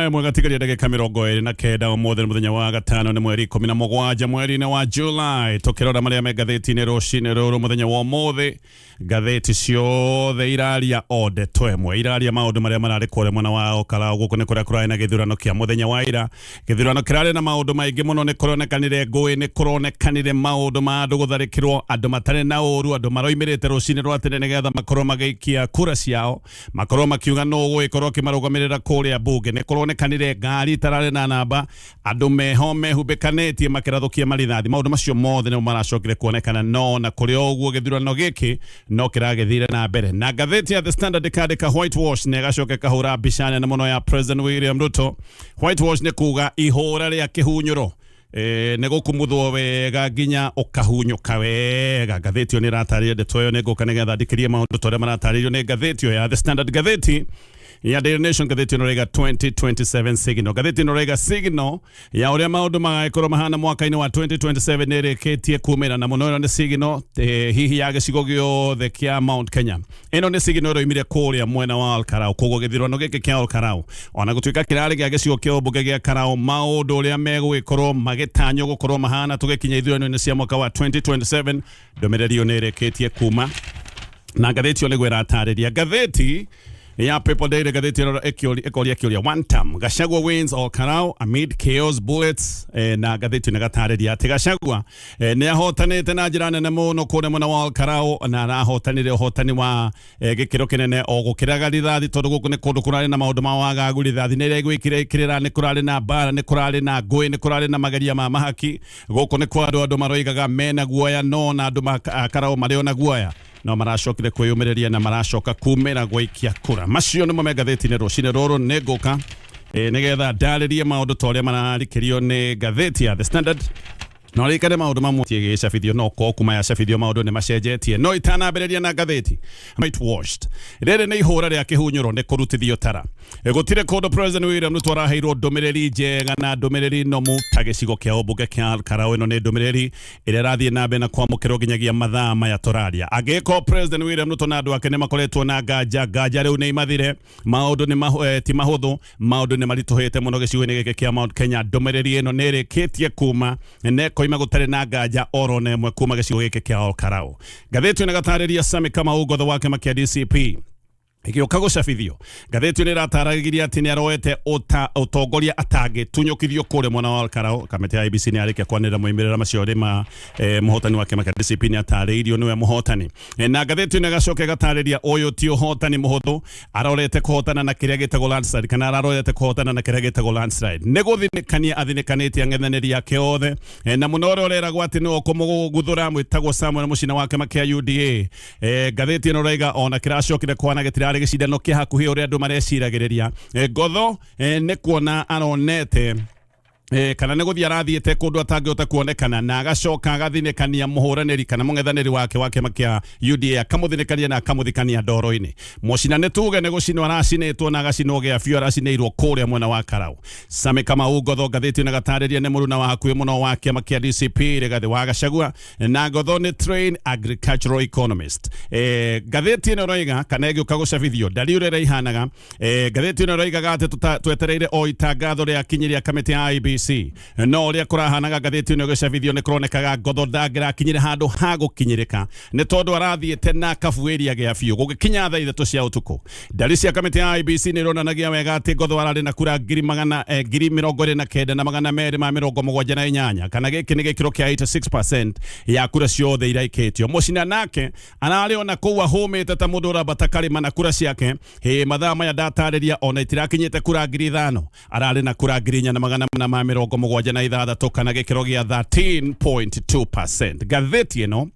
Ĩmwe gatigaria ndagĩka 29. Ũmũthĩ nĩ mũthenya wa gatano, nĩ mweri 17 mweri-inĩ wa July. Tũkĩrora marĩa me ngathĩti-inĩ rũcinĩ rũrũ, mũthenya wa ũmũthĩ, ngathĩti ciothe iraria o ndeto ĩmwe, iraria maũndũ marĩa mararĩ kũrĩa mwena wa Olkalau. Gũkũ nĩ kũrĩa kũrarĩ na gĩthurano kĩa mũthenya wa ira, gĩthurano kĩrarĩ na maũndũ maingĩ mũno. Nĩ kũronekanire ngũĩ, nĩ kũronekanire maũndũ ma andũ gũtharĩkĩrwo, andũ matarĩ na ũru, andũ maroimĩrĩte rũcinĩ rwa tene nĩgetha makorwo magĩikia kura ciao, makorwo makiuga nũ ũgũgĩkorwo akĩmarũgamĩrĩra kũrĩa mbunge. Nĩ kũronekanire ngari itararĩ na namba, andũ meho mehumbĩkanĩtie makĩrathũkia marithathi. Maũndũ macio mothe nĩmo maracokire kuonekana, no na kũrĩ o ũguo gĩthurano gĩkĩ no kĩragĩthire na mbere. Na ngathĩti ya The Standard ĩkandĩka "Whitewash", na ĩgacoka ĩkahũra mbica nene mũno ya President William Ruto. Whitewash nĩ kuga ihũra rĩa kĩhunyũro, nĩ gũkumuthwo wega nginya ũkahunyũka wega. Ngathĩti ĩyo nĩ ĩratarĩria ndeto ĩyo. Nĩ ngũka nĩgetha ndikĩrie maũndũ ta ũrĩa maratarĩrio nĩ ngathĩti ĩyo ya The Standard. Ngathĩti ya Daily Nation, ngathĩti ĩno ĩraiga "2027 signal". Ngathĩti ĩno ĩraiga signal ya ũrĩa maũndũ magagĩkorwo mahana mwaka-inĩ wa 2027 nĩ ĩrĩkĩtie kumĩra, na mũno ĩno nĩ signal hihi ya gĩcigo gĩothe kĩa Mount Kenya. Ĩno nĩ signal ĩroimire kũrĩa mwena wa Olkalau. Koguo gĩthurano gĩkĩ kĩa Olkalau, ona gũtuĩka kĩrarĩ gĩa gĩcigo kĩa ũmbunge gĩa Karau, maũndũ ũrĩa megũgĩkorwo magĩtanywo gũkorwo mahana tũgĩkinya ithurano-inĩ cia mwaka wa 2027, ndũmĩrĩri ĩyo nĩ ĩrĩkĩtie kuma na ngathĩti ĩyo nĩguo ĩratarĩria. Ngathĩti ya People Daily, ngathĩti ĩno ĩkoria kĩũria, "One term, Gachagua wins Ol Kalou amid chaos, bullets". Na ngathĩti ĩno ĩgatarĩria atĩ Gachagua nĩ ahotanĩte na njĩra nene mũno kũrĩa mwena wa Ol Kalou, na arahotanire ũhotani wa gĩkĩro kĩnene o gũkĩraga rithathi, tondũ gũkũ nĩ kũndũ kũrarĩ na maũndũ ma wagagu. Rithathi nĩ ĩraigwĩkire ĩkĩrĩra, nĩ kũrarĩ na mbara, nĩ kũrarĩ na ngũĩ, nĩ kũrarĩ na mageria ma mahaki. Gũkũ nĩ kwa andũ maroigaga mena guoya, no na andũ a Karau marĩ ona guoya, no maracokire kwĩyũmĩrĩria na maracoka kumĩra gwaikia kura. Macio nĩmo me ngathĩti-inĩ rũcinĩ rũrũ. Nĩ ngũka nĩgetha ndarĩrie maũndũ ta ũrĩa mararikĩrio nĩ ngathĩti ya The Standard, no ririkane maũndũ mamwe gĩcabithio, no ko kuma yacabithio maũndũ nĩ macenjetie. No itanambĩrĩria na ngathĩti, whitewashed, rĩrĩ nĩ ihũra rĩa kĩhunyũro, nĩ kũrutithio tara. Gũtirĩ kũndũ President William Ruto araheirwo ndũmĩrĩri njega na ndũmĩrĩri nomu ta gĩcigo kĩa ũmbunge kĩa Karau. Ĩno nĩ ndũmĩrĩri ĩrĩa ĩrathiĩ na mbere na kwamũkĩrwo nginyagia mathaa maya tũraria. Angĩkorwo President William Ruto na andũ ake nĩ makoretwo na nganja, nganja rĩu nĩ imathire. Maũndũ nĩ ti mahũthũ, maũndũ nĩ maritũhĩte mũno gĩcigo-inĩ gĩkĩ kĩa Mount Kenya. Ndũmĩrĩri ĩno nĩ ĩrĩkĩtie kuma na ĩkoima gũtarĩ na nganja oro na ĩmwe kuma gĩcigo gĩkĩ kĩa Ol Kalou. Ngathĩti ĩno ĩgatarĩria Sami Kamau Ngotho wa kĩama kĩa DCP ĩgĩũka gũcabithio. Ngathĩti ĩno ĩrataragĩria atĩ nĩ aroete ũtongoria atangĩtunyũkithio kũrĩa mwena wa Ol Kalou. Kamĩtĩ ya IEBC nĩ yarĩkia kwanĩrĩra moimĩrĩra macio rĩ mũhotani wa kĩama kĩa DCP nĩ atarĩirio nĩwe mũhotani. Na ngathĩti ĩno ĩgacoka ĩgatarĩria ũyũ ti ũhotani mũhũthũ, arorete kũhotana na kĩrĩa gĩtagwo landslide, kana ararorete kũhotana na kĩrĩa gĩtagwo landslide. Nĩ gũthinĩkania athinĩkanĩtie ang'ethanĩri ake othe, na mũno ũrĩa ũreragwo atĩ nĩwe ũkũmũguthũra mwĩtagwo Samuel Mũcina wa kĩama kĩa UDA. Ngathĩti ĩno raiga ona kĩracokire kwana gĩtirarĩ gĩcindano kĩa hakuhĩ ũrĩa andũ mareciragĩrĩria. Ngotho nĩ kuona aronete kana nĩ gũthiĩ arathiĩte kũndũ atangĩhota kuonekana, na agacoka agathinĩkania mũhũranĩri kana mũng'ethanĩri wake wa kĩama kĩa UDA, akamũthinĩkania na akamũthikania ndoro-inĩ. Mũcina nĩ tuge nĩ gũcinwo aracinĩtwo na agacinwo gĩa biũ, aracinĩirwo kũrĩa mwena wa Karau. Sami Kamau Ngotho, ngathĩti ĩno ĩgatarĩria nĩ mũruna wa hakuhĩ mũno wa kĩama kĩa DCP Rigathĩ wa Gachagua, na Ngotho nĩ trained agricultural economist. Ngathĩti ĩno ĩroiga kana ĩgĩũka gũcabithio ndari ũrĩa ĩraihanaga. Ngathĩti ĩno ĩroigaga atĩ twetereire o itangatho rĩa kinyi rĩa kamĩtĩ ya IEBC, no ũrĩa kũrahanaga ngathĩti ĩno ĩgĩcabithio nĩ kũronekaga Ngotho ndangĩrakinyire handũ ha gũkinyĩrĩka, nĩ tondũ arathiĩte na kabuĩria gĩa biũ. Gũgĩkinya thaa 3 cia ũtukũ, ndari cia kamĩtĩ ya IEBC nĩ ironanagia wega atĩ Ngotho ararĩ na kura ngiri magana 29,278, kana gĩkĩ nĩ gĩkĩro kĩa 86% ya kura ciothe iraikĩtio. Mũcina nake ararĩ ona kũu ahũmĩte ta mũndũ ũrambata karĩma, na kura ciake hĩ mathaa maya ndatarĩria ona itirakinyĩte kura 5,000. Ararĩ na kura 4,476, kana gĩkĩro gĩa 13.2%. Ngathĩti ĩno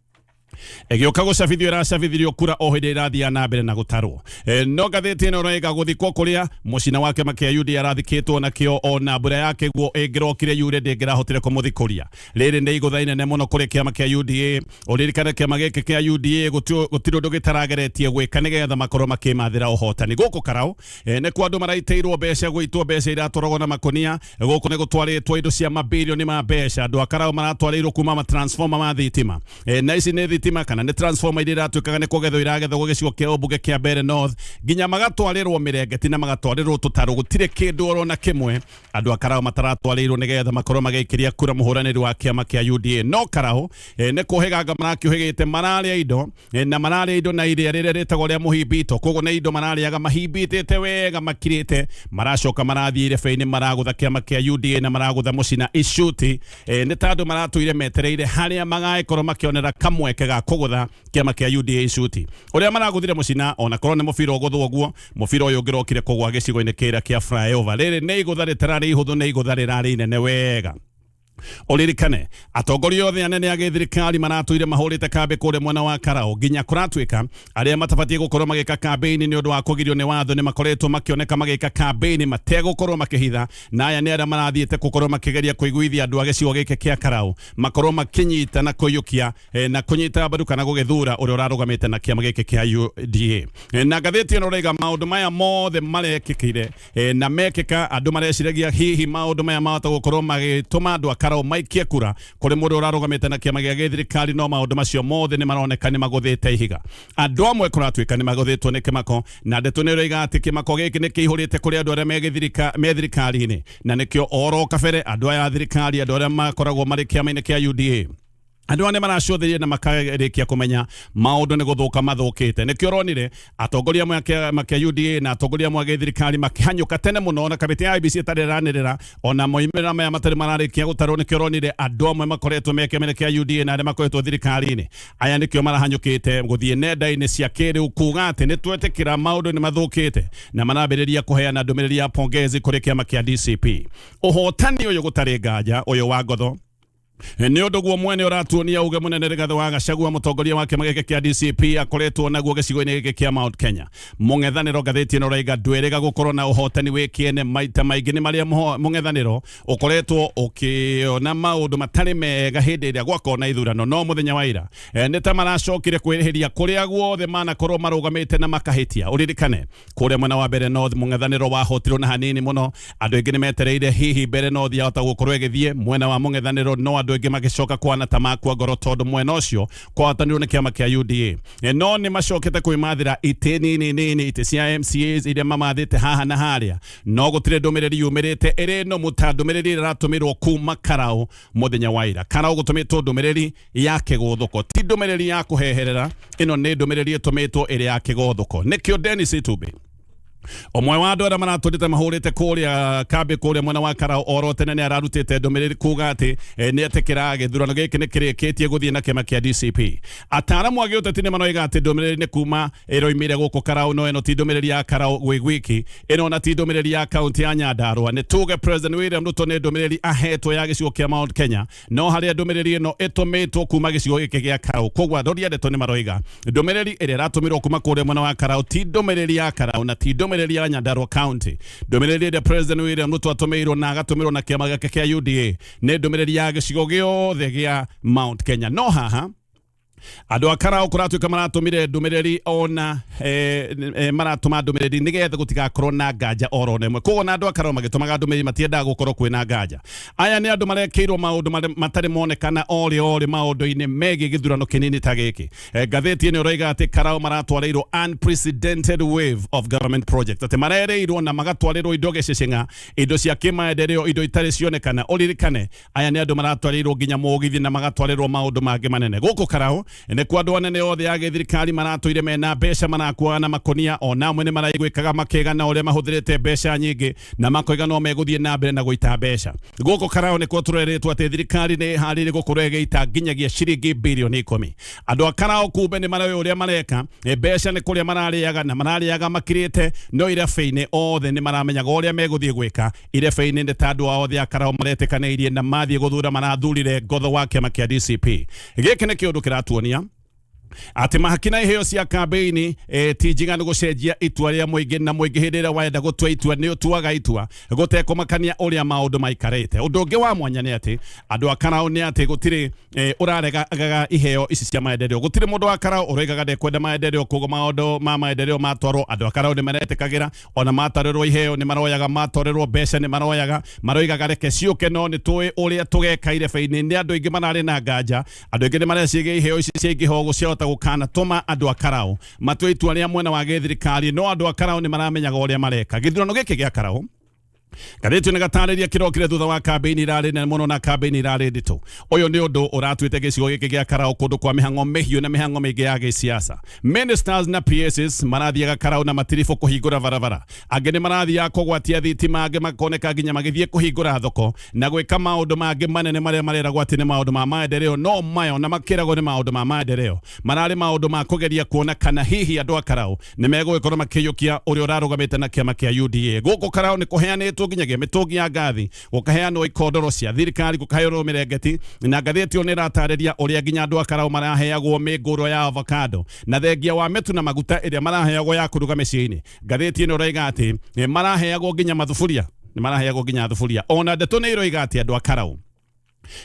ĩgĩũka gũcabithio ĩracabithirio kura o hĩndĩ ĩrathiĩ na mbere na gũtarwo. No ngathĩti ĩno ĩroiga gũthikwo kũrĩa mũcina wa kĩama kĩa UDA arathikĩtwo nakĩo, ona mbura ya kĩguo ĩngĩrokire yure ndĩngĩrahotire kũmũthikũria. Rĩrĩ nĩ igũtha inene mũno kũrĩ kĩama kĩa UDA. Ũririkane kĩama gĩkĩ kĩa UDA gũtirĩ ũndũ gĩtarageretie gwĩka nĩgetha makorwo makĩmathĩra ũhotani gũkũ Karau. Nĩ kwa andũ maraitĩirwo mbeca, gũitwo mbeca iratwaragwo na makonia. Gũkũ nĩ gũtwarĩtwo indo cia mabilioni ma mbeca. Andũ a Karau maratwarĩirwo kuma matransformer ma thitima, na ici nĩ thitima. thitima kana nĩ transformer iria iratuĩkaga nĩ kũgethwo iragethwo gĩcigo kĩa ũmbunge kĩa Mbeere North, nginya magatwarĩrwo mĩrengeti na magatwarĩrwo tũtarũ. Gũtirĩ kĩndũ oro na kĩmwe andũ a Karau mataratwarĩirwo nĩgetha makorwo magĩikĩria kura mũhũranĩri wa kĩama kĩa UDA. No Karau nĩ kũhĩganga marakĩũhĩgĩte, mararĩa indo na mararĩa indo na iria rĩrĩa rĩtagwo rĩa mũhimbito. Koguo nĩ indo mararĩaga mahimbitĩte wega makirĩte, maracoka marathiĩ irebe-inĩ maragũtha kĩama kĩa UDA na maragũtha mũcina icuti. Nĩ ta andũ maratũire metereire harĩa magagĩkorwo makĩonera kamweke ga kũgũtha kĩama kĩa UDA icuti. Ũrĩa maragũthire mũcina, ona korwo nĩ mũbira ũgũthwo ũguo, mũbira ũyũ ũngĩrokire kũgwa gĩcigo-inĩ kĩrĩa kĩa flyover. Rĩrĩ nĩ igũtha rĩtararĩ ihũthũ, nĩ igũtha rĩrarĩ inene wega. Ũririkane atongoria othe anene a gĩthirikari maratũire mahũrĩte kambĩ kũrĩa mwena wa Karau, nginya kũratuĩka arĩa matabatiĩ gũkorwo magĩka kambĩini nĩ ũndũ wa kũgirio nĩ watho nĩ makoretwo makĩoneka magĩka kambĩini mategũkorwo makĩhitha, na aya nĩ arĩa marathiĩte gũkorwo makĩgeria kũiguithia andũ a gĩcigo gĩkĩ kĩa Karau makorwo makĩnyita na kũiyũkia na kũnyita mbaru kana gũgĩthura ũrĩa ũrarũgamĩte na kĩama gĩkĩ kĩa UDA. Na ngathĩti ĩno ũraiga maũndũ maya mothe marekĩkire na mekĩka, andũ mareciragia hihi maũndũ maya mahota gũkorwo magĩtũma andũ a Karau maikie kura kũrĩ mũndũ ũrarũgamĩte na kĩama gĩa gĩthirikari, no maũndũ macio mothe nĩ maroneka nĩ magũthĩte ihiga. Andũ amwe kũratuĩka nĩ magũthĩtwo nĩ kĩmako, na ndeto nĩ ĩroiga atĩ kĩmako gĩkĩ nĩ kĩihũrĩte kũrĩ andũ arĩa me thirikari-inĩ, na nĩkĩo oro kabere andũ aya a thirikari, andũ arĩa makoragwo marĩ kĩama-inĩ kĩa UDA, andũ aya nĩ maracũthĩrĩria na makarĩkia kũmenya maũndũ nĩ gũthũka mathũkĩte. Nĩkĩo ũronire atongoria amwe a kĩama kĩa UDA na atongoria amwe a gĩthirikari makĩhanyũka tene mũno na kamĩtĩ ya IEBC ĩtarĩ ĩranĩrĩra ona moimĩrĩra maya matarĩ mararĩkia gũtarwo. Nĩkĩo ũronire andũ amwe makoretwo me kĩama-inĩ kĩa UDA na arĩa makoretwo thirikari-inĩ aya nĩkĩo marahanyũkĩte gũthiĩ nenda-inĩ cia kĩrĩu kuga atĩ nĩ twetĩkĩra maũndũ nĩ mathũkĩte, na marambĩrĩria kũheana ndũmĩrĩri ya pongezi kũrĩ kĩama kĩa DCP. Ũhotani ũyũ gũtarĩ nganja ũyũ wa ngotho nĩ ũndũ guo mwene ũratuonia uge mũnene Rigathĩ wa Gachagua, mũtongoria wa kĩama gĩkĩ kĩa DCP, akoretwo naguo gĩcigo-inĩ gĩkĩ kĩa Mount Kenya. Mũng'ethanĩro ngathĩti ĩno ũraiga ndwĩrĩga gũkorwo na ũhotani wĩ kĩene. Maita maingĩ nĩ marĩa mũng'ethanĩro ũkoretwo ũkĩona maũndũ matarĩ mega hĩndĩ ĩrĩa gwakorwo na ithurano, no mũthenya wa ira nĩ ta maracokire kwĩrĩhĩria kũrĩa guothe manakorwo marũgamĩte na makahĩtia. Ũririkane kũrĩa mwena wa Mbeere North mũng'ethanĩro wahotirwo na hanini mũno. Andũ aingĩ nĩ metereire hihi Mbeere North yahota gũkorwo ĩgĩthiĩ mwena wa mũng'ethanĩro, no andũ aingĩ magĩcoka kwana ta makua ngoro tondũ mwena ũcio kwahotanirwo nĩ kĩama kĩa UDA. No nĩ macokete kwĩmathĩra itĩ nini nini, itĩ cia MCAs iria mamathĩte haha na harĩa, no gũtirĩ ndũmĩrĩri yumĩrĩte ĩrĩ nũmu ta ndũmĩrĩri ĩrĩa ĩratũmĩrwo kuma Karau mũthenya wa ira. Karau gũtũmĩtwo ndũmĩrĩri ya kĩgũthũko, ti ndũmĩrĩri ya kũheherera. Ĩno nĩ ndũmĩrĩri ĩtũmĩtwo ĩrĩ ya kĩgũthũko. Nĩkĩo Dennis Itumbĩ, ũmwe wa andũ arĩa maratũrĩte mahũrĩte kũrĩa kambĩ kũrĩa mwena wa Karau oro tene, nĩ ararutĩte ndũmĩrĩri kuga atĩ nĩ etĩkĩra gĩthurano gĩkĩ nĩ kĩrĩkĩtie gũthiĩ na kĩama kĩa DCP. Ataaramu a gĩũteti nĩ maroiga atĩ ndũmĩrĩri nĩ kuma ĩroimire gũkũ Karau, no ĩno ti ndũmĩrĩri ya Karau gwĩ gwiki, ĩno na ti ndũmĩrĩri ya kaunti ya Nyandarua. Nĩ tuge President William Ruto nĩ ndũmĩrĩri ahetwo ya gĩcigo kĩa Mount Kenya, no harĩa ndũmĩrĩri ĩno ĩtũmĩtwo kuma gĩcigo gĩkĩ gĩa Karau. Koguo arori a ndeto nĩ maroiga ndũmĩrĩri ĩrĩa ĩratũmirwo kuma kũrĩa mwena wa Karau ti ndũmĩrĩri ya Karau na ti ndũmĩrĩri ya Nyandarua County. Ndũmĩrĩri ĩrĩa President William Ruto atũmĩirwo na agatũmĩrwo na kĩama gĩake kĩa UDA nĩ ndũmĩrĩri ya gĩcigo gĩothe gĩa Mount Kenya. No haha andũ a Karau kũratuĩka maratũmire ndũmĩrĩri ona maratũma ndũmĩrĩri nĩgetha gũtigakorwo na nganja oro na ĩmwe. Koguo na andũ a Karau magĩtũmaga ndũmĩrĩri matiendaga gũkorwo kwĩna nganja. Aya nĩ andũ marekĩirwo maũndũ matarĩ monekana orĩ orĩ maũndũ-inĩ megiĩ gĩthurano kĩnini ta gĩkĩ. Ngathĩti ĩno ĩroiga atĩ Karau maratwarĩirwo unprecedented wave of government projects, atĩ marerĩirwo na magatwarĩrwo indo gĩcĩcĩng'a, indo cia kĩmaendeleo, indo itarĩ cionekana. Ũririkane aya nĩ andũ maratwarĩirwo nginya mũgithi na magatwarĩrwo maũndũ mangĩ manene. Gũkũ Karau nĩkuo andũ anene othe a gĩthirikari maratũire mena mbeca marakuaga na makonia, ona amwe nĩ maraiguĩkaga makĩgana ũrĩa mahũthĩrĩte mbeca nyingĩ na makoiga no megũthiĩ na mbere na gũita mbeca. Gũkũ Karau nĩkuo tũrerĩtwo atĩ thirikari nĩ ĩharĩirie gũkorwo ĩgĩita nginyagia ciringi birioni 10. Andũ a Karau kumbe nĩ maroĩ ũrĩa mareka, mbeca nĩ kũrĩa mararĩaga na mararĩaga makirĩte, no irebe-inĩ othe nĩ maramenyaga ũrĩa megũthiĩ gwĩka. Irebe-inĩ nĩ ta andũ ao othe a Karau maretĩkanĩirie na mathiĩ gũthura marathurire ngotho wa kĩama kĩa DCP. Gĩkĩ nĩ kĩũndũ kĩratuonia Atĩ mahaki na iheo cia kambĩini ti njiganu gũcenjia itua rĩa mũingĩ, na mũingĩ hĩndĩ ĩrĩa waenda gũtua itua nĩ ũtuaga itua gũtekũmakania ũrĩa maũndũ maikarĩte. Ũndũ ũngĩ wa mwanya nĩ atĩ andũ a Karau nĩ atĩ gũtirĩ ũraregaga iheo ici cia maendeleo. Gũtirĩ mũndũ wa Karau ũroigaga ndekwenda maendeleo, koguo maũndũ ma maendeleo matwarwo andũ a Karau nĩ maretĩkagĩra. Ona matarĩrwo iheo nĩ maroyaga, matwarĩrwo mbeca nĩ maroyaga, maroigaga reke ciũke no nĩ tũĩ ũrĩa tũgeka irebe-inĩ. Nĩ andũ aingĩ mararĩ na nganja. Andũ aingĩ nĩ mareciria iheo ici ciaingĩha ũguo ciahota gũkanatũma andũ a Karau matue itua rĩa mwena wa gĩthirikari, no andũ a Karau nĩ maramenyaga ũrĩa mareka. Gĩthurano gĩkĩ gĩa Karau, ngathĩti ĩno ĩgatarĩria, kĩrokire thutha wa kambĩini irarĩ nene mũno na kambĩini irarĩ nditũ. Ũyũ nĩ ũndũ ũratuĩte gĩcigo gĩkĩ gĩa Karau kũndũ kwa mĩhang'o mĩhiũ na mĩhang'o mĩingĩ ya gĩsiasa. Ministers na PSs marathiaga Karau na matiribũ kũhingũra barabara, angĩ nĩ marathiaga kũgwatia thitima, angĩ makoneka nginya magĩthiĩ kũhingũra thoko na gwĩka maũndũ mangĩ manene marĩa mareragwo atĩ nĩ maũndũ ma maendeleo. No mayo na makĩragwo nĩ maũndũ ma maendeleo, mararĩ maũndũ ma kũgeria kuona kana hihi andũ a Karau nĩ megũgĩkorwo makĩiyũkia ũrĩa ũrarũgamĩte na kĩama kĩa UDA. Gũkũ Karau nĩ kũheanĩtwo nginyagia mĩtũngi ya ngathi, gũkaheanwo ikondoro cia thirikari, gũkaheanwo mĩrengeti, na ngathĩti ĩyo nĩ ĩratarĩria ũrĩa nginya andũ a Karau maraheagwo mĩngũrwa ya avocado na thengia wa mĩtu na maguta ĩrĩa maraheagwo ya kũruga mĩciĩ-inĩ. Ngathĩti ĩno ĩroiga atĩ maraheagwo nginya mathuburia, nĩ maraheagwo nginya thuburia. Ona ndeto nĩ iroiga atĩ andũ a Karau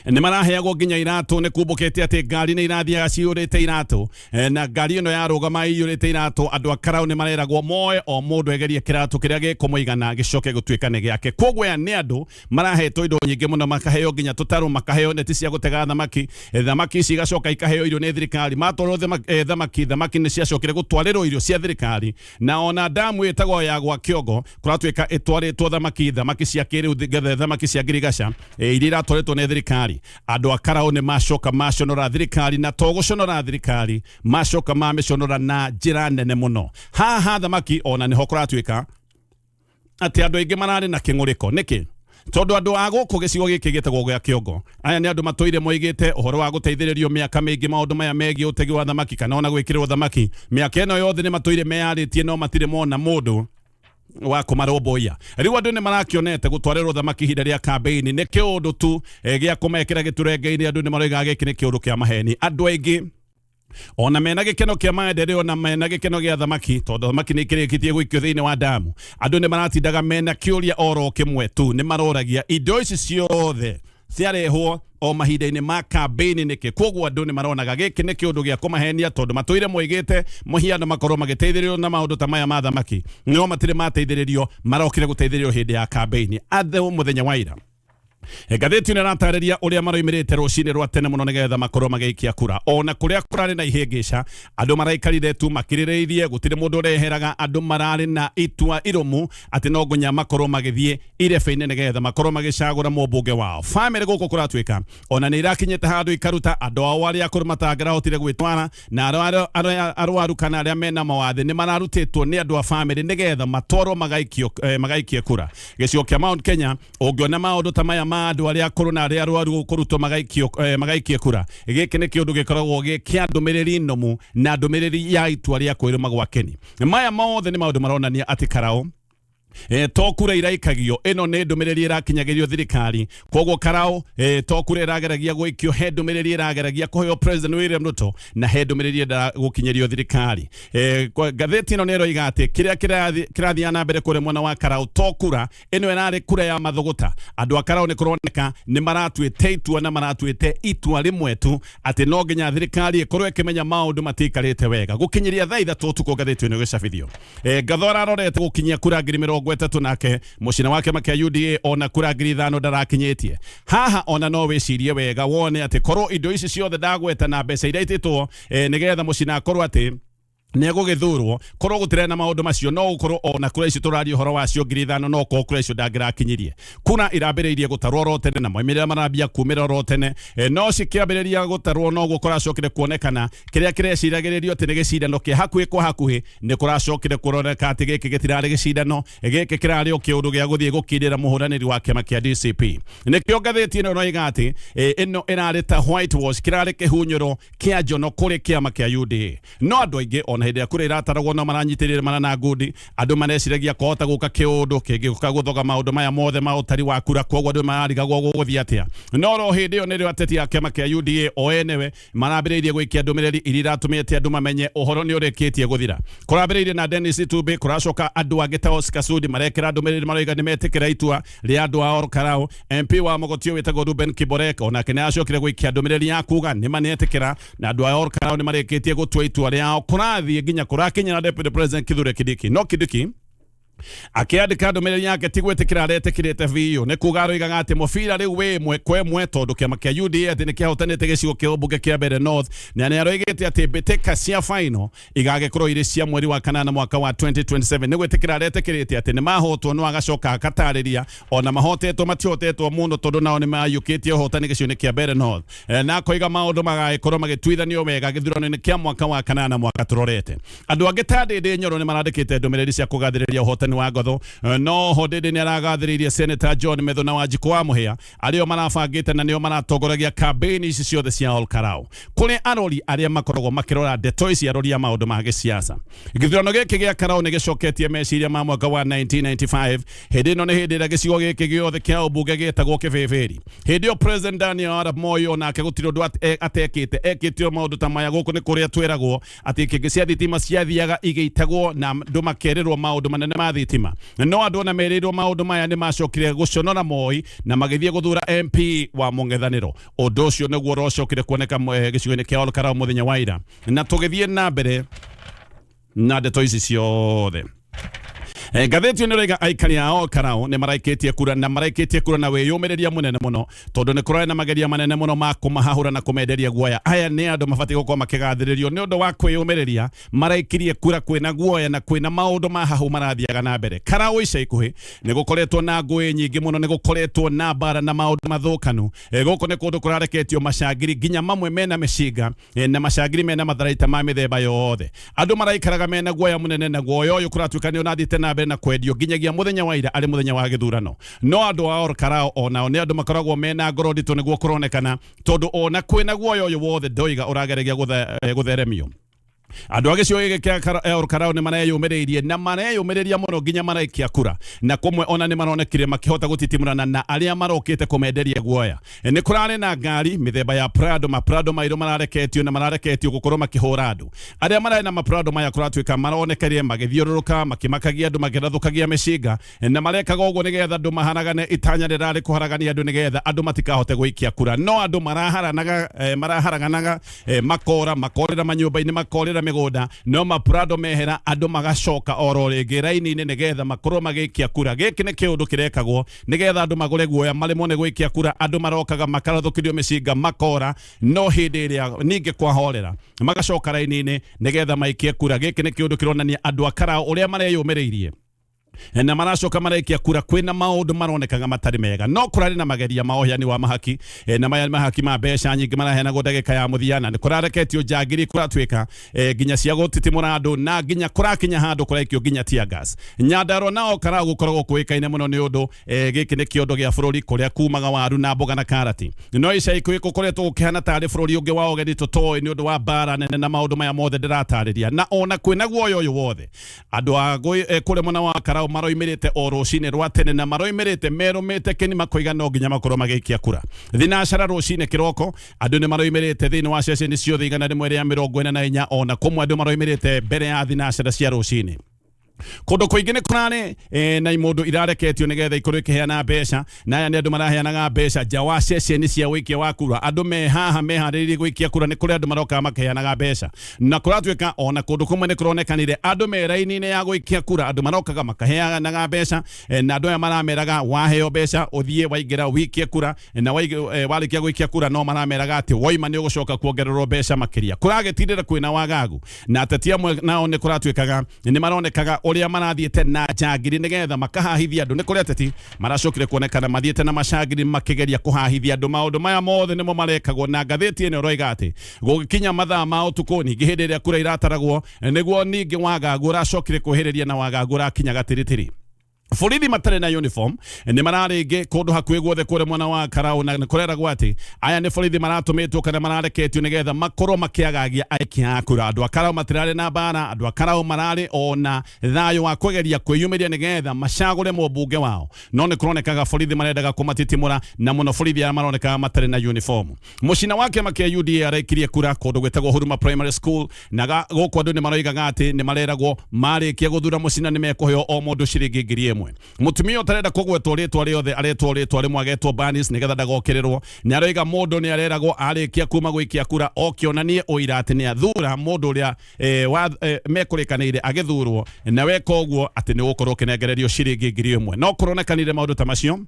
nĩ maraheagwo nginya iratũ. Nĩ kumbũkĩte atĩ ngari nĩ irathiaga ciyũrĩte iratũ, na ngari ĩno yarũgama iyũrĩte iratũ, andũ a Karau nĩ mareragwo moe o mũndũ egerie kĩratũ kĩrĩa gĩkũmũigana gĩcoke gũtuĩka nĩ gĩake. Koguo aya nĩ andũ marahetwo indo nyingĩ mũno, makaheo nginya tũtarũ, makaheo neti cia gũtega thamaki. Thamaki ici igacoka ikaheo irio nĩ thirikari. Matwarwo thamaki, thamaki nĩ ciacokire gũtwarĩrwo irio cia thirikari. Na ona damu ĩtagwo ya gwa Kĩongo kũratuĩka ĩtwarĩtwo thamaki, thamaki cia kĩrĩu, thamaki cia ngirigaca, iria iratwarĩtwo nĩ thirikari. Andũ a Karau nĩ macoka maconora thirikari, na to gũconora thirikari, macoka mamĩconora na njĩra nene mũno. Haha thamaki ona nĩho kũratuĩka atĩ andũ aingĩ mararĩ na kĩng'ũrĩko. Nĩkĩ? Tondũ andũ a gũkũ gĩcigo gĩkĩ gĩtagwo gĩa Kĩongo, aya nĩ andũ matũire moigĩte ũhoro wa gũteithĩrĩrio mĩaka mĩingĩ maũndũ maya megiĩ ũtegi wa thamaki kana ona gwĩkĩrĩrwo thamaki. Mĩaka ĩno yothe nĩ matũire meyarĩtie no matirĩ mona mũndũ wa kũmarũmbũiya. Rĩu andũ nĩ marakĩonete gũtwarĩrwo thamaki ihinda rĩa kambĩini nĩ kĩũndũ tu gĩa kũmekĩra gĩturenge-inĩ. Andũ nĩ maroiga gĩkĩ nĩ kĩũndũ kĩa maheni. Andũ aingĩ ona mena gĩkeno kĩa maendeleo na mena gĩkeno gĩa thamaki, tondũ thamaki nĩ ikĩrĩkĩtie gũikio thĩinĩ wa damu, andũ nĩ maratindaga mena kĩũria oro kĩmwe tu. Nĩ maroragia indo ici ciothe ciarehwo o mahinda-inĩ ma kambĩini nĩkĩ? Koguo andũ nĩ maronaga gĩkĩ nĩ kĩũndũ gĩa kũmahenia, tondũ matũire moigĩte mũhiano makorwo magĩteithĩrĩrio na maũndũ ta maya ma thamaki, no matirĩ mateithĩrĩrio, marokire gũteithĩrĩrio hĩndĩ ya kambĩini. Andũ mũthenya wa ira, ngathĩti ĩno ĩratarĩria ũrĩa maroimĩrĩte rũcinĩ rwa tene mũno nĩgetha makorwo magĩikia kura. Ona kũrĩa kũrarĩ na ihĩngĩca, andũ maraikarire tu makirĩrĩirie, gũtirĩ mũndũ ũreheraga. Andũ mararĩ na itua irũmu atĩ no nginya makorwo magĩthiĩ irebe-inĩ nĩgetha makorwo magĩcagũra mũmbunge wao. Bamĩrĩ gũkũ kũratuĩka ona nĩ irakinyĩte handũ ikaruta andũ ao arĩa akũrũ matangĩrahotire gwĩtwara, na arĩa arwaru kana arĩa mena mawathe nĩ mararutĩtwo nĩ andũ a bamĩrĩ nĩgetha matwarwo magaikio magaikie kura. Gĩcigo kĩa Mount Kenya, ũngĩona maũndũ ta maya ma andũ arĩa akũrũ na arĩa arwaru kũrutwo magaikio magaikie kura, gĩkĩ nĩ kĩũndũ gĩkoragwo gĩ kĩa ndũmĩrĩri nũmu na ndũmĩrĩri ya itua rĩa kwĩrũma gwa Keni. Maya mothe nĩ maũndũ maronania atĩ Karau to kura iraikagio, ĩno nĩ ndũmĩrĩri ĩrakinyagĩrio thirikari. Koguo Karau to kura ĩrageragia gũikio, he ndũmĩrĩri ĩrageragia kũheo President William Ruto na he ndũmĩrĩri ĩrenda gũkinyĩrio thirikari. Ngathĩti ĩno nĩ ĩroiga atĩ kĩrĩa kĩrathiaga na mbere kũrĩa mwena wa Karau to kura, ĩno ĩrarĩ kura ya mathũgũta. Andũ a Karau nĩ kũroneka nĩ maratuĩte itua, na maratuĩte itua rĩmwe tu atĩ no nginya thirikari ĩkorwo ĩkĩmenya maũndũ matiikarĩte wega. Gũkinyĩria thaa 3 ũtukũ ngathĩti ĩno ĩgĩcabithio, Ngatho ararorete gũkinyia kura 30,000, nake mũcina wa kĩama kĩa UDA ona kura 5,000 ndarakinyĩtie. Haha ona no wĩcirie wega wone atĩ korwo indo ici ciothe ndagweta na mbeca iria itĩtwo nĩgetha mũcina akorwo atĩ nĩ egũgĩthurwo, korwo gũtirĩ na maũndũ macio, no gũkorwo ona kura ici tũraria ũhoro wacio 5,000, no korwo kura icio ndangĩrakinyirie. Kura irambĩrĩirie gũtarwo oro tene na moimĩrĩra marambia kumĩra oro tene, no cikĩambĩrĩria gũtarwo noguo kũracokire kuonekana kĩrĩa kĩreciragĩrĩrio atĩ nĩ gĩcindano kĩa hakuhĩ kwa hakuhĩ, nĩ kũracokire kũroneka atĩ gĩkĩ gĩtirarĩ gĩcindano, gĩkĩ kĩrarĩ o kĩũndũ gĩa gũthiĩ gũkindĩra mũhũranĩri wa kĩama kĩa DCP. Nĩkĩo ngathĩti ĩno ĩroiga atĩ ĩno ĩrarĩ ta white wash, kĩrarĩ kĩhunyũro kĩa njono kũrĩ kĩama kĩa UDA. No andũ aingĩ ona Ona hĩndĩ ĩrĩa kura irataragwo no maranyitĩrĩire mana na ngundi. Andũ mareciragia kwahota gũka kĩũndũ kĩngĩũka gũthoga maũndũ maya mothe ma ũtari wa kura, koguo andũ mararigagwo gũgũthiĩ atĩa. No ro hĩndĩ ĩyo nĩrĩo ateti a kĩama kĩa UDA o enewe marambĩrĩirie gũikia ndũmĩrĩri iria iratũmĩte andũ mamenye ũhoro nĩ ũrĩkĩtie gũthira. Kũrambĩrĩirie na Dennis Itumbĩ, kũracoka andũ angĩ ta Oscar Sudi marekĩra ndũmĩrĩri maroiga nĩ metĩkĩra itua rĩa andũ a Ol Kalou. MP wa Mogotio wĩtagwo Ruben Kiborek onake nĩ acokire gũikia ndũmĩrĩri ya kuga nĩ manetĩkĩra na andũ a Ol Kalou nĩ marĩkĩtie gũtua itua rĩao. Kũrathiĩ nginya kũrakinyĩra Deputy President Kithure Kindiki, no Kindiki akĩandĩka ndũmĩrĩri yake ti gwĩtĩkĩra aretĩkĩrĩte biũ, nĩ kuga aroigaga atĩ mũbira rĩu wĩ ĩmwe kwa ĩmwe tondũ kĩama kĩa UDA atĩ nĩ kĩhotanĩte gĩcigo kĩa ũmbunge kĩa Mbeere North, na nĩ aroigĩte atĩ mbĩtĩka cia final igagĩkorwo irĩ cia mweri wa kanana mwaka wa 2027. Nĩ gwĩtĩkĩra aretĩkĩrĩte atĩ nĩ mahotwo, no agacoka akatarĩria ona mahotetwo matihotetwo mũno tondũ nao nĩ mayũkĩtie ũhotani gĩcigo-inĩ kĩa Mbeere North, na akoiga maũndũ magagĩkorwo magĩtuithanio wega gĩthurano-inĩ kĩa mwaka wa kanana mwaka tũrorete. Andũ angĩ ta Ndĩndĩ Nyoro nĩ marandĩkĩte ndũmĩrĩri cia kũgathĩrĩria ũhotani wa Ngotho. No ho Ndĩndĩ nĩ aragathĩrĩirie Senator John Methu na Wanjikũ wa Mũhĩa arĩo marabangĩte na nĩo maratongoragia kambĩini ici ciothe cia Ol Kalou. Kũrĩ arori arĩa makoragwo makĩrora ndeto ici, arori a maũndũ ma gĩsiasa, gĩthurano gĩkĩ gĩa Karau nĩ gĩcoketie meciria ma mwaka wa 1995. Hĩndĩ ĩno nĩ hĩndĩ ĩrĩa gĩcigo gĩkĩ gĩothe kĩa ũmbunge gĩetagwo Kĩbĩbĩri. Hĩndĩ ĩyo President Daniel Arap Moi onake gũtirĩ ũndũ atekĩte, ekĩte o maũndũ ta maya. Gũkũ nĩ kũrĩa twĩragwo atĩ ikĩngĩ cia thitima ciathiaga igĩitagwo na andũ makerĩrwo maũndũ manene ma thitima, no andũ ona merĩirwo maũndũ maya nĩ macokire gũconora Moi na magĩthiĩ gũthura MP wa mũng'ethanĩro. Ũndũ ũcio nĩguo ũracokire kuoneka gĩcigo-inĩ kĩa Ol Kalou mũthenya wa ira. Na tũgĩthiĩ na mbere na ndeto ici ciothe, ngathĩti ĩno ĩroiga aikari a Ol Kalou nĩ maraikĩtie kura, na maraikĩtie kura na wĩyũmĩrĩria mũnene mũno tondũ nĩ kũrarĩ na mageria manene mũno ma kũmahahũra na kũmenderia guoya. Aya nĩ andũ mabatiĩ gũkorwo makĩgathĩrĩrio nĩ ũndũ wa kwĩyũmĩrĩria. Maraikirie kura kwĩna guoya na kwĩna maũndũ ma hahu marathiaga na mbere Karau. Ica ikuhĩ nĩ gũkoretwo na ngũĩ nyingĩ mũno, nĩ gũkoretwo na mbara na maũndũ mathũkanu. Gũkũ nĩ kũndũ kũrareketio macangiri nginya mamwe mena mĩcinga, na macangiri mena matharaita ma mĩthemba yothe. Andũ maraikaraga mena guoya mũnene, na guoya ũyũ kũratuĩka nĩ ũrathiĩte na mbere na kwendio nginyagia mũthenya wa ira arĩ mũthenya wa gĩthurano. No andũ a Ol Kalou onao nĩ andũ makoragwo mena ngoro nditũ, nĩguo kũronekana, tondũ ona kwĩna guoya ũyũ wothe ndoiga ũrageragia gũtheremio, andũ a gĩcigo gĩkĩ kĩa Ol Kalou nĩ mareyũmĩrĩirie na mareyũmĩrĩria mũno nginya maraikia kura, na kũmwe ona nĩ maronekire makĩhota gũtitimũrana na arĩa marokĩte kũmenderia guoya. Nĩ kũrarĩ na ngari mĩthemba ya Prado, maprado mairũ marareketio na marareketio gũkorwo makĩhũra andũ arĩa mararĩ na maprado maya. Kũratuĩka maronekerie magĩthiũrũrũka makĩmakagia andũ, makĩrathũkagia mĩcinga, na marekaga ũguo nĩgetha andũ maharagane. Itanya rĩrarĩ kũharagania andũ nĩgetha andũ matikahote gũikia kura, no andũ maraharanaga, maraharaganaga, makora makorĩra manyũmba-inĩ, makorĩra mĩgũnda, no maprado mehera andũ magacoka oro rĩngĩ raini-inĩ nĩgetha makorwo magĩikia kura. Gĩkĩ nĩ kĩũndũ kĩrekagwo nĩgetha andũ magũre guoya maremwo nĩ gũikia kura. Andũ marokaga makarathũkĩrio mĩcinga makora, no hĩndĩ ĩrĩa ningĩ kwahorera magacoka raini-inĩ nĩgetha maikie kura. Gĩkĩ nĩ kĩũndũ kĩronania andũ a Karau ũrĩa mareyũmĩrĩirie na maracoka maraikia kura kwĩna maũndũ maronekaga matarĩ mega. No kũrarĩ na mageria ma ũheani wa mahaki, na maya nĩ mahaki ma mbeca nyingĩ maraheanagwo ndagĩka ya mũthia, na nĩ kũrareketio njangiri kũratuĩka nginya cia gũtitimũra andũ, na nginya kũrakinya handũ kũraikio nginya tear gas. Nyandarua na Ol Kalou gũkoragwo kũĩkaine mũno nĩ ũndũ gĩkĩ nĩ kĩondo gĩa bũrũri kũrĩa kumaga waru na mboga na karati, no ica ikuhĩ gũkoretwo gũkĩhana tarĩ bũrũri ũngĩ wa ũgeni tũtoĩ nĩ ũndũ wa mbara nene na maũndũ maya mothe ndĩratarĩria. Na ona kwĩna guoya ũyũ wothe, andũ a kũrĩa mwena wa Karau maroimĩrĩte o rũcinĩ rwa tene na maroimĩrĩte merũmĩte kĩni makoiga no nginya makorwo magĩikia kura thinacara rũcinĩ kĩroko. Andũ nĩ maroimĩrĩte thĩinĩ wa ceceni ciothe 144, ona kũmwe andũ maroimĩrĩte mbere ya thinacara cia rũcinĩ. Kũndũ kũingĩ nĩ kũrarĩ na imũndũ irareketio nĩgetha ikorwo ikĩheana mbeca, na aya nĩ andũ maraheanaga mbeca nja wa ceceni cia ũikia wa kura. Andũ me haha meharĩrĩirie gũikia kura, nĩ kũrĩ andũ marokaga makĩheanaga mbeca, na kũratuĩka ona kũndũ kũmwe nĩ kũronekanire andũ me raini-inĩ ya gũikia kura, andũ marokaga makaheanaga mbeca, na andũ aya marameraga waheo mbeca ũthiĩ waingĩra wikie kura, na warĩkia gũikia kura no marameraga atĩ woima nĩ ũgũcoka kuongererwo mbeca makĩria. Kũragĩtindĩra kwĩna wagagu, na ateti amwe nao nĩ kũratuĩkaga nĩ maronekaga ũrĩa marathiĩte na njangiri nĩgetha makahahithia andũ. Nĩ kũrĩ ateti maracokire kuonekana mathiĩte na macangiri makĩgeria kũhahithia andũ. Maũndũ maya mothe nĩmo marekagwo, na ngathĩti ĩno ĩroiga atĩ gũgĩkinya mathaa ma ũtukũ, ningĩ hĩndĩ ĩrĩa kura irataragwo, nĩguo ningĩ wagagu ũracokire kwĩhĩrĩria na wagagu ũrakinya gatiritiri. Borithi matarĩ na uniform nĩ mararĩngĩ kũndũ hakuhĩ guothe kũrĩa mwena wa Karau, na kũreragwo atĩ aya nĩ borithi maratũmĩtwo kana marareketio nĩgetha makorwo makĩagagia aikia a kura. Andũ a Karau matirarĩ na mbara, andũ a Karau mararĩ ona thayũ wa kũgeria kwĩyumĩria nĩgetha macagũre mũmbunge wao, no nĩ kũronekaga borithi marendaga kũmatitimũra, na mũno borithi arĩa maronekaga matarĩ na uniform. Mũcina wa kĩama kĩa UDA arekirie kura kũndũ gwĩtagwo Huruma Primary School, na gũkũ andũ nĩ maroigaga atĩ nĩ mareragwo marĩkia gũthura mũcina nĩ mekũheo o mũndũ ciringi 1,000. Mũtumia ũtarenda kũgwetwo rĩtwa rĩothe, aretwo rĩtwa rĩmwe, agetwo Banis nĩgetha ndagokĩrĩrwo, nĩ aroiga mũndũ nĩ areragwo arĩkia kuma gũikia kura okĩonanie ũira atĩ nĩ athura mũndũ ũrĩa mekũrĩkanĩire agĩthurwo, na weka ũguo atĩ nĩ ũgũkorwo ũkĩnengererio ciringi 1,000. No kũronekanire maũndũ ta macio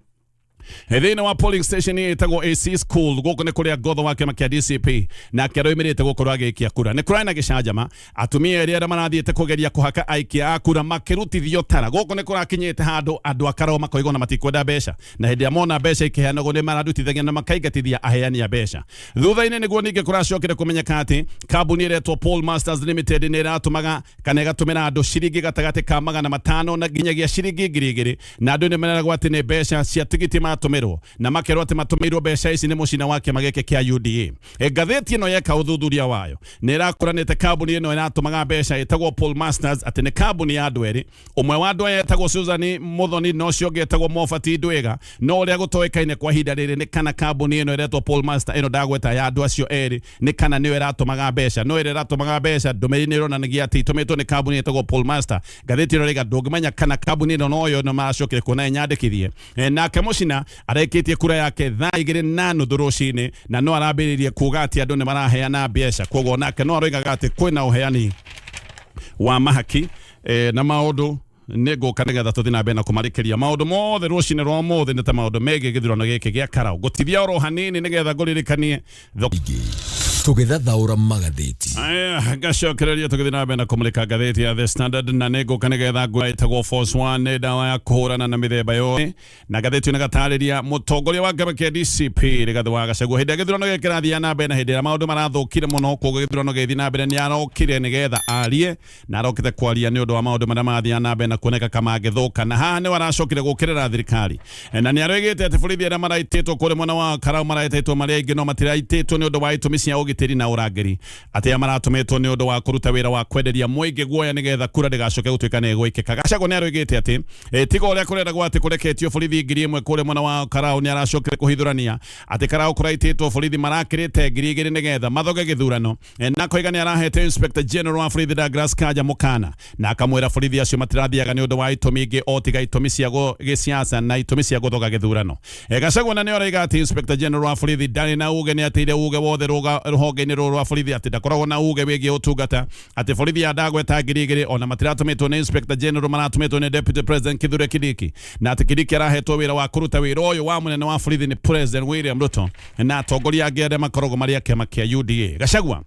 thĩinĩ wa polling station ĩtagwo AC School. Gũkũ nĩ kũrĩa ngotho wa kĩama kĩa DCP nake aroimĩrĩte gũkorwo agĩikia kura. Nĩ kũrarĩ na gĩcanjama, atumia erĩ arĩa marathiĩte kũgeria kũhaka aikia a kura makĩrutithio tara. Gũkũ nĩ kũrakinyĩte handũ andũ a Karau makoiga ona matikwenda mbeca, na hĩndĩ ĩrĩa mona mbeca ikĩheanagwo nĩ mararutithagia na makaingatithia aheani a mbeca. Thutha-inĩ nĩguo ningĩ kũracokire kũmenyeka atĩ kambuni ĩretwo Poll Masters Limited nĩ ĩratũmaga kana ĩgatũmĩra andũ ciringi gatagatĩ ka 500 na nginyagia ciringi 2,000, na andũ nĩ meragwo atĩ nĩ mbeca cia tigiti matũmĩrwo, na makerwo atĩ matũmĩirwo mbeca ici nĩ mũcina wa kĩama gĩkĩ kĩa UDA. Ngathĩti ĩno yeka ũthuthuria wayo nĩ ĩrakũranĩte kambuni ĩno ĩratũmaga mbeca ĩtagwo Poll Masters atĩ nĩ kambuni ya andũ erĩ. Ũmwe wa andũ aya etagwo Susan Muthoni na ũcio ũngĩ etagwo Mofati Ndwiga, no ũrĩa gũtoĩkaine kwa ihinda rĩrĩ nĩ kana kambuni ĩno ĩretwo Poll Master ĩno ndagweta ya andũ acio erĩ nĩ kana nĩyo ĩratũmaga mbeca. No ĩrĩa ĩratũmaga mbeca, ndũmĩrĩri nĩ ĩronanagia atĩ itũmĩtwo nĩ kambuni ĩtagwo Poll Master. Ngathĩti ĩno ĩrauga ndũngĩmenya kana kambuni ĩno noyo no maracokire kuona ĩnyandĩkithie. Nake Mũcina arekĩtie kura yake thaa 2:30 rũcinĩ, na no arambĩrĩirie kuga atĩ andũ nĩ maraheana mbeca, koguo nake no aroigaga atĩ kwĩna ũheani wa mahaki na maũndũ. Nĩ ngũka nĩgetha tũthiĩ na mbere na kũmarĩkĩria maũndũ mothe rũcinĩ rwa ũmũthĩ, nĩ ta maũndũ megiĩ gĩthurano gĩkĩ gĩa Karau. Ngũtithia oro hanini nĩgetha ngũririkanie thoko Tũgĩthathaũra magathĩti. Aya, ngacokereria tũgĩthiĩ na mbere na kũmũrĩka ngathĩti ya The Standard, na nĩ ngũka nĩgetha ngũra ĩtagwo Force One, nĩ ndawa ya kũhũrana na mĩthemba yothe. Na ngathĩti ĩno ĩgatarĩria mũtongoria wa kĩama kĩa DCP Rigathĩ wa Gachagua hĩndĩ ya gĩthurano gĩkĩ kĩrathiĩ na mbere, na hĩndĩ ĩrĩa maũndũ marathũkire mũno, koguo gĩthurano gĩgĩthiĩ na mbere, nĩ arokire nĩgetha arie, na arokĩte kwaria nĩ ũndũ wa maũndũ marĩa marathiĩ na mbere na kuoneka kamangĩthũka. Na haha nĩwe aracokire gũkĩrĩra thirikari, na nĩ aroigĩte atĩ borithi arĩa maraitĩtwo kũrĩa mwena wa Karau maraitĩtwo marĩ aingĩ, no matiraitĩtwo nĩ ũndũ wa itũmi cia ũgitĩri na ũrangĩri, atĩ aya maratũmĩtwo nĩ ũndũ wa kũruta wĩra wa kwenderia mũingĩ guoya nĩgetha kura ndĩgacoke gũtuĩka nĩ ĩgwĩkĩka. Gachagua nĩ aroigĩte atĩ tiga ũrĩa kũreragwo atĩ kũreketio borithi 1,000 kũrĩa mwena wa Karau, nĩ aracokire kũhithũrania atĩ Karau kũraitĩtwo borithi marakĩrĩte 2,000 nĩgetha mathoge gĩthurano. Na koiga nĩ arahete Inspector General wa borithi Douglas Kanja mũkana, na akamwĩra borithi acio matirathiaga nĩ ũndũ wa itũmi ingĩ o tiga itũmi cia gĩsiasa na itũmi cia gũthoga gĩthurano. Gachagua na nĩ araiga atĩ Inspector General wa borithi ndarĩ na uge, nĩ ateire uge wothe rũhonge-inĩ rũrũ rwa borithi, atĩ ndakoragwo na uge wĩgiĩ ũtungata, atĩ borithi ya ndagweta 2,000 ona matiratũmĩtwo nĩ Inspector General, maratũmĩtwo nĩ Deputy President Kithure Kindiki, na atĩ Kindiki arahetwo wĩra wa kũruta wĩra ũyũ wa mũnene wa borithi nĩ President William Ruto na atongoria angĩ arĩa makoragwo marĩ a kĩama kĩa UDA. Gachagua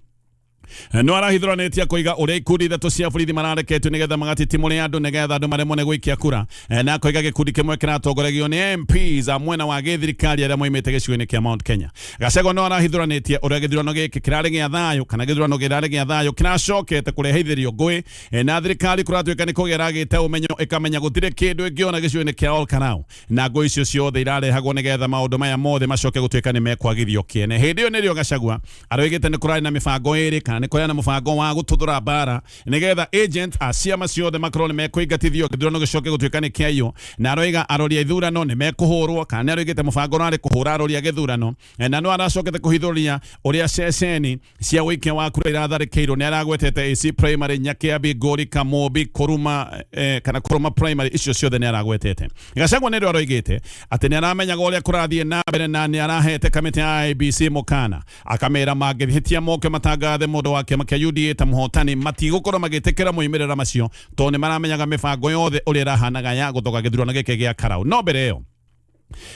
no arahithũranĩtie koiga ũrĩa ikundi ithatũ cia borithi marareketio nĩgetha magatitimũre andũ nĩgetha andũ maremwo nĩ gũikia kura. Na koiga gĩkundi kĩmwe kĩratongoragio nĩ MPs a mwena wa gĩthirikari arĩa moimĩte gĩcigo-inĩ kĩa Mount Kenya. Gachagua no arahithũranĩtie ũrĩa gĩthurano gĩkĩ kĩrarĩ gĩa thayũ, kana gĩthurano kĩrarĩ gĩa thayũ kĩracokete kũrehithĩrio ngũĩ, na thirikari kũratuĩka nĩ kũgĩa ĩragĩte ũmenyo, ĩkamenya gũtirĩ kĩndũ ĩngĩona gĩcigo-inĩ kĩa Ol Kalou, na ngũĩ icio ciothe irarehagwo nĩgetha maũndũ maya mothe macoke gũtuĩka nĩ mekwagithio kĩene. Hĩndĩ ĩyo nĩrĩo Gachagua aroigĩte nĩ kũrarĩ na mĩbango ĩrĩ, kana nĩ kũrarĩ na mũbango wa gũtuthũra mbara nĩgetha agent a ciama ciothe makorwo nĩ mekũingatithio, gĩthurano gĩcoke gũtuĩka nĩ kĩaiywo. Na aroiga arori a ithurano nĩ mekũhũrwo, kana nĩ aroigĩte mũbango ũrarĩ kũhũra arori a gĩthurano. Na no aracokete kũhithũria ũrĩa ceceni cia ũikia wa kura iratharĩkĩirwo. Nĩ aragwetete AC Primary, Nyakiambi, Ngũri, Kamũmbi, Kũruma, kana Kũrũma Primary, icio ciothe nĩ aragwetete. Gachagua nĩrĩo aroigĩte atĩ nĩ aramenyaga ũrĩa kũrathiĩ na mbere, na nĩ arahete kamĩtĩ ya IEBC mũkana, akamera mangĩhĩtia moke matangathe mũndũ wa kĩama kĩa UDA ta mũhotani, matigũkorwo magĩtĩkĩra moimĩrĩra macio, tondũ nĩ maramenyaga mĩbango yothe ũrĩa ĩrahanaga ya gũthoga gĩthurano gĩkĩ gĩa Karau. No mbere ĩyo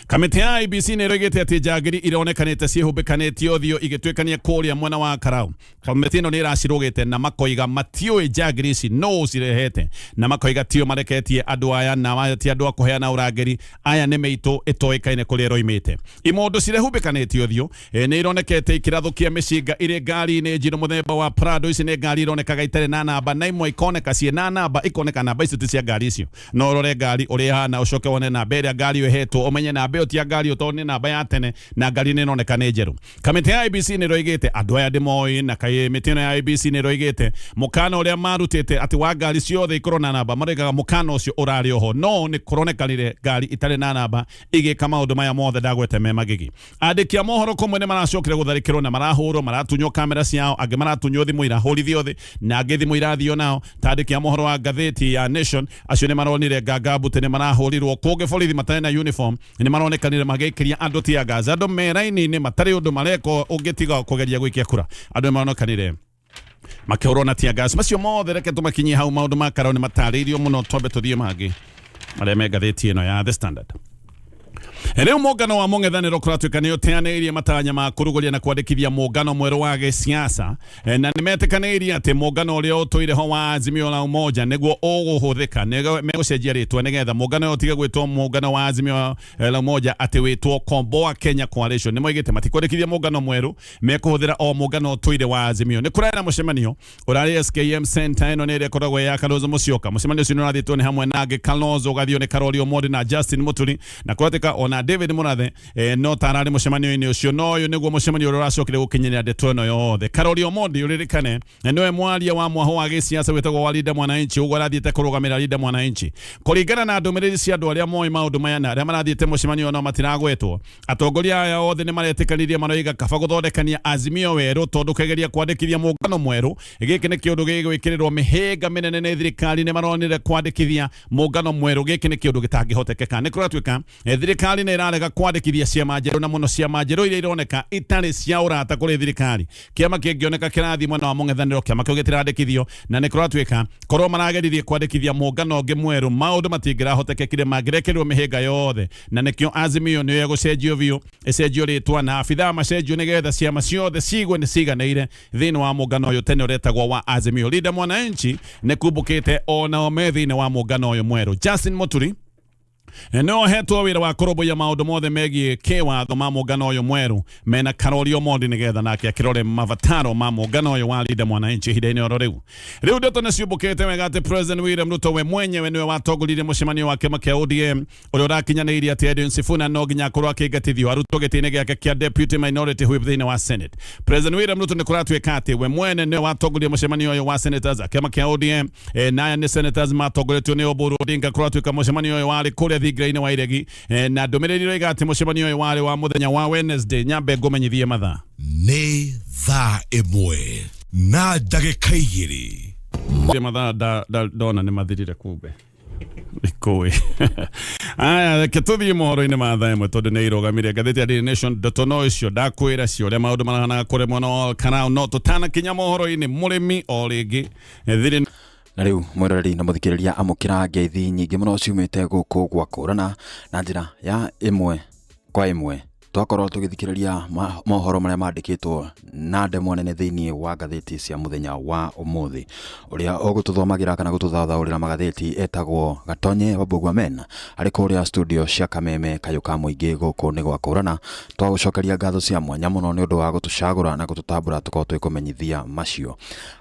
Kamĩtĩ ya IEBC nĩ ĩroigĩte atĩ njangiri ironekanĩte ciĩhumbĩkanĩtie ũthiũ igĩtuĩkania kũrĩa mwena wa Karau. Kamĩtĩ ĩno nĩ ĩracirũgĩte na makoiga matiũĩ njangiri ici no cirehete, na makoiga tio mareketie andũ aya na ti andũ a kũheana ũrangĩri, aya nĩ mĩitũ ĩtoĩkaine kũrĩa ĩroimĩte. Imondo cirehumbĩkanĩtie ũthiũ nĩ ironekete ikĩrathũkia mĩcinga irĩ ngari-inĩ njirũ mũthemba wa Prado. Ici nĩ ngari ironekaga itarĩ na namba, na imwe ikoneka ciĩ na namba, ikoneka namba icio ti cia ngari icio. No ũrore ngari ũrĩa ĩhana, ũcoke wone namba ĩrĩa ngari ĩyo ĩhetwo, ũmenye namba ĩyo ti ya ngari ĩyo tondũ nĩ namba ya tene na ngari nĩ ĩroneka nĩ njerũ. Kamĩtĩ ya IEBC nĩ ĩroigĩte andũ aya ndĩmoĩ, na mĩtĩ ĩno ya IEBC nĩ ĩroigĩte mũkana ũrĩa marutĩte atĩ wa ngari ciothe ikorwo na namba, maroigaga mũkana ũcio ũrarĩ oho, no nĩ kũronekanire ngari itarĩ na namba igĩka maũndũ maya mothe ndagwete me magigi. Andĩki a mohoro kũmwe nĩ maracokire gũtharĩkĩrwo na marahũrwo, maratunywo kamera ciao, angĩ maratunywo thimũ irahũrithio thĩ, na angĩ thimũ irathio nao. Ta andĩki a mohoro wa ngathĩti ya Nation acio nĩ maronire nganga mbute nĩ marahũrirwo, kũngĩ borithi matarĩ na uniform nĩ maronekanire magĩikĩria andũ tear gas, andũ me raini-inĩ matarĩ ũndũ mareka ũngĩtiga kũgeria gũikia kura, andũ nĩ maronekanire makĩhũrwo na tear gas. Macio mothe reke tũmakinyie hau. Maũndũ ma Karau nĩ matarĩirio mũno, twambe tũthiĩ mangĩ marĩa me ngathĩti ĩno ya The Standard. Rĩu mũngano wa mũng'ethanĩro kũratuĩka nĩ ũteanĩirie matanya ma kũrugũria na kwandĩkithia mũngano mwerũ wa gĩsiasa, na nĩ metĩkanĩirie atĩ mũngano ũrĩa ũtũire ho wa Azimio la Umoja nĩguo ũgũhũthĩka. Megũcenjia rĩtwa nĩgetha mũngano ũyũ ũtige gwĩtwo mũngano wa Azimio la Umoja, atĩ wĩtwo Komboa Kenya Coalition. Nĩ moigĩte matikwandĩkithia mũngano mwerũ, mekũhũthĩra o mũngano ũtũire wa Azimio. Nĩ kũrarĩ na mũcemanio ũrarĩ SKM Center, ĩno nĩ ĩrĩa ĩkoragwo ya Kalonzo Musyoka. Mũcemanio ũcio nĩ ũrathĩtwo nĩ hamwe na angĩ Kalonzo, ũgathio nĩ Karori Omondi na Justin Muturi, na kũratĩka ona David Murathe no tararĩ mũcemanio-inĩ ũcio. No ũyũ nĩguo mũcemanio ũrĩa ũracokire gũkinyĩrĩra ndeto ĩno yothe. Karori Omondi, ũririkane, nĩwe mwaria wa mwaho wa gĩsiasa wĩtagwo wa Linda Mwananchi, ũguo arathiĩte kũrũgamĩrĩra Linda Mwananchi. Kũringana na ndũmĩrĩri cia andũ arĩa moĩ maũndũ maya na arĩa marathiĩte mũcemanio no matiragwetwo, atongoria aya othe nĩ maretĩkanĩria, maroiga kaba gũthondekania Azimio werũ, tondũ kũgeria kwandĩkithia mũngano mwerũ gĩkĩ nĩ kĩũndũ gĩgwĩkĩrĩrwo mĩhĩnga mĩnene nĩ thirikari. Nĩ maronire kwandĩkithia mũngano mwerũ gĩkĩ nĩ kĩũndũ gĩtangĩhotekeka. Nĩ kũratuĩka thirikari nĩ ĩrarega kwandĩkithia ciama njerũ, na mũno ciama njerũ iria ironeka itarĩ cia ũrata kũrĩ thirikari. Kĩama kĩngĩoneka kĩrathiĩ mwena wa mũng'ethanĩro, kĩama kĩu gĩtirandĩkithio, na nĩ kũratuĩka korwo marageririe kwandĩkithia mũngano ũngĩ mwerũ, maũndũ matingĩrahotekekire, mangĩrekerwo mĩhĩnga yothe. Na nĩkĩo Azimio nĩyo ĩgũcenjio biũ, ĩcenjio rĩtwa na abithaa macenjio, nĩgetha ciama ciothe cigwe nĩ ciganĩire thĩinĩ wa mũngano ũyũ tene ũretagwo wa Azimio. Linda Mwananchi nĩ kumbũkĩte onao me thĩinĩ wa mũngano ũyũ mwerũ. Justin Muturi nĩ ohetwo wĩra wa kũrũmbũiya maũndũ mothe megiĩ kĩwatho ma mũngano ũyũ mwerũ mena Karori Omondi, nĩgetha nake akĩrore mabataro ma mũngano ũyũ wa Linda Mwananchi ihinda-inĩ oro rĩu. Rĩu ndeto nĩ ciũmbũkĩte wega atĩ President William Ruto we mwenyewe nĩwe watongoririe mũcemanio wa kĩama kĩa ODM ũrĩa ũrakinyanĩirie atĩ Edwin Sifuna no nginya akorwo akĩingatithio arutwo gĩtĩ-inĩ gĩake kĩa Deputy Minority Whip thĩinĩ wa Senate. President William Ruto nĩ kũratuĩka atĩ we mwene nĩwe watongoririe mũcemanio ũyũ wa senators a kĩama kĩa ODM, na aya nĩ senators matongoretio nĩ Oburu Odinga. Kũratuĩka mũcemanio ũyũ warĩ kũrĩa thingira-inĩ wa Iregi, na ndũmĩrĩri ĩroiga atĩ mũcemanio ũyũ warĩ wa mũthenya wa Wednesday. Nyambe ngũmenyithie mathaa. Nĩ thaa 1:02. Mathaa ndona nĩ mathirire, kumbe ikũĩ. Aya, reke tũthiĩ mohoro-inĩ ma thaa 1, tondũ nĩ irũgamire ngathĩti ya Daily Nation. Ndeto no icio ndakwĩra cio ũrĩa maũndũ marahanaga kũrĩ mwena wa Karau. No tũtanakinya mohoro-inĩ, mũrĩmi o rĩngĩ thirĩ. Na rĩu mwĩroreri na mũthikĩrĩria, amũkĩra ngeithi nyingĩ mũno ciumĩte gũkũ gwa kũrana na njĩra ya ĩmwe kwa ĩmwe. Twakorwo tũgĩthikĩrĩria mohoro marĩa mandĩkĩtwo na ndemwa nene thĩinĩ wa ngathĩti cia mũthenya wa ũmũthĩ. Ũrĩa ũgũtũthomagĩra kana gũtũthathaũrĩra magathĩti etagwo Gatonye wa Mbũgua arĩ kũrĩa studio cia Kameme Kayũ ka Mũingĩ gũkũ nĩ gwa kũrana. Twagũcokeria ngatho cia mwanya mũno nĩ ũndũ wa gũtũcagũra na gũtũtambũra tũkorwo twĩkũmenyithia macio.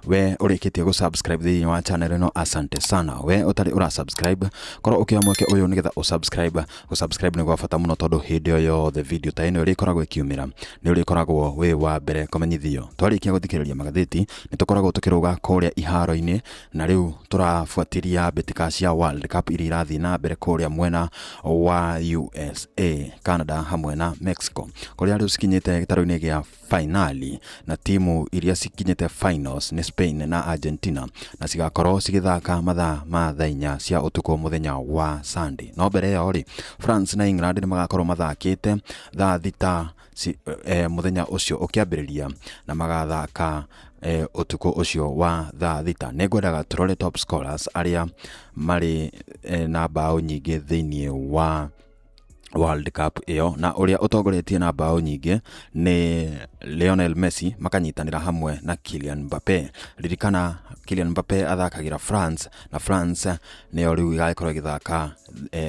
We ũrĩkĩtie gũ-subscribe thĩinĩ wa channel ĩno, asante sana. We ũtarĩ ũra subscribe, korwo ũkĩoya mweke ũyũ nĩgetha ũ-subscribe. Gũ-subscribe nĩ gwa bata mũno, tondũ hĩndĩ o yothe video ta ĩno ĩrĩkoragwo ĩkiumĩra, nĩ ũrĩkoragwo wĩ wa mbere kũmenyithio. Twarĩkia gũthikĩrĩria magathĩti, nĩ tũkoragwo tũkĩrũga kũrĩa iharo-inĩ, na rĩu tũrabuatĩria mbĩtĩka cia World Cup iria irathiĩ na mbere kũrĩa mwena wa USA, Canada hamwe na Mexico, kũrĩa rĩu cikinyĩte gĩtarũ-inĩ gĩa fainali, na timu iria cikinyĩte finals nĩ Spain na Argentina, na cigakorwo cigĩthaka mathaa ma thaa 4 cia ũtukũ mũthenya wa Sunday. No mbere ĩyo rĩ, France na England nĩ magakorwo mathakĩte thaa 6 mũthenya ũcio ũkĩambĩrĩria, na magathaka ũtukũ ũcio wa thaa 6. Nĩ ngwendaga tũrore top scorers arĩa marĩ na mbaũ nyingĩ thĩinĩ wa World Cup ĩyo, na ũrĩa ũtongoretie na mbaũ nyingĩ nĩ Lionel Messi makanyitanĩra hamwe na Kylian Mbappe. Ririkana Kylian Mbappe athakagĩra France na France nĩyo rĩu ĩgagĩkorwo ĩgĩthaka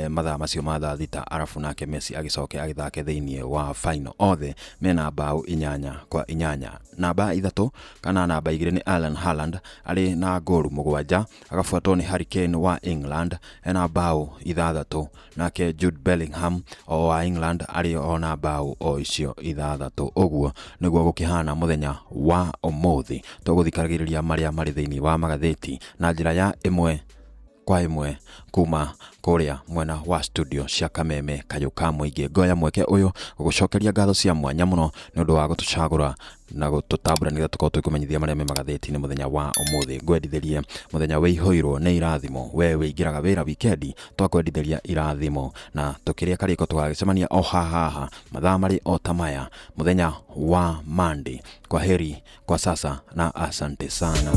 mathaa macio ma thaa 6, arabu nake Messi agĩcoke agĩthake thĩinĩ wa final. Othe mena mbaũ 8-8. Namba 3 kana namba 2 nĩ Erling Haaland arĩ na ngoru 7, agabuatwo nĩ Harry Kane wa England ena mbaũ 6, nake Jude Bellingham o wa England arĩ o na mbaũ o icio 6. Ũguo nĩguo gũkĩhana mũthenya wa ũmũthĩ. Tũgũthikagĩrĩria marĩa marĩ thĩinĩ wa magathĩti na njĩra ya 1 kwa 1 kuma kũrĩa mwena wa studio cia Kameme Kayũ ka Mũingĩ. Ngoya mweke ũyũ gũgũcokeria ngatho cia mwanya mũno nĩ ũndũ wa gũtũcagũra na gũtũtambũra nĩgetha tũkorwo tũkĩmenyithia marĩa me magathĩti-inĩ mũthenya wa ũmũthĩ. Ngwendithĩrie mũthenya wĩihũirwo nĩ irathimo. We wĩingĩraga wĩra wikendi, twakwendithĩria irathimo, na tũkĩrĩa karĩko tũgagĩcemania o haha mathaa marĩ o ta maya mũthenya wa Monday. Kwa heri kwa sasa na asante sana.